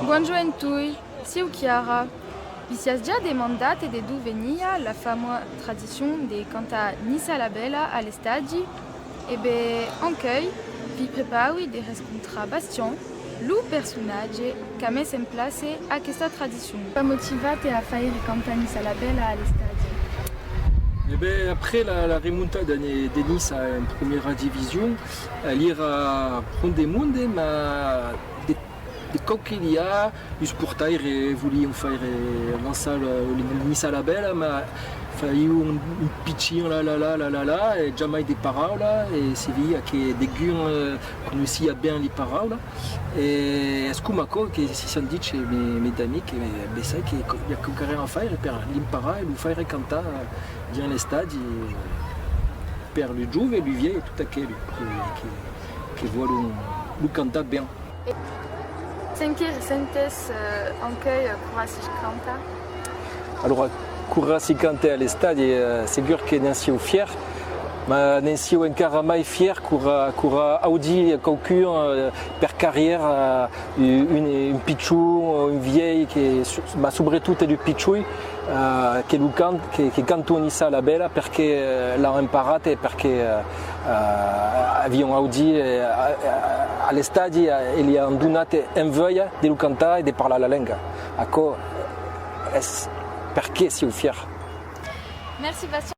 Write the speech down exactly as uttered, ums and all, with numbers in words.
Bonjorn en toi, siáu Chiara. Vi siás ja demandat de dont venia la famosa tradicion de cantar Nissa la Bèla a l'estadi? E ben, ancuei, vi prepaui de rescontrar Bastian, lo personatge qu'a mes en plaça aquesta tradicion. Qu'a motivat a faire cantar Nissa la Bèla a l'estadi? E ben, après la, la remontada de, de Nissa en premiera division, eh, li èra pron de monde, ma de, de còps que li a, los portaires volián faire avançar la, la Nissa la Bèla, ma faián un, un pichin la la la la la la, e jamai de paraula, e se via que degun, eh, coneissiá ben li paraula. E es coma aquò que si siam dich, eh, mes, mes amics, que bessai que co-, i a quauquarren a faire per l'imparar e lo faire cantar dins l'estadi, eh, per lu joves, lu vielhs, tot aquelu que, que, que vòlon lo cantar ben. Cen que ressentes, eh, ancuei, eh, quora si canta? Alora, quora si canta a l'estadi, eh, segur que ne'n siáu fièr, ma ne'n siáu encara mai fièr quora, quora audi quauqu'un, eh, per carriera, eh, un, un pichon o un vielh que, ma subretot lu pichoi, eh, que lo can-, que, que canton Nissa la Bèla perque, eh, l'an emparat e perque, eh, eh, avián audit, eh, a, a, a l'estadi, eh, e li an donat enveja de lo cantar e de parlar la lenga. Aquò es perque siáu fièr. Merci, Bastien.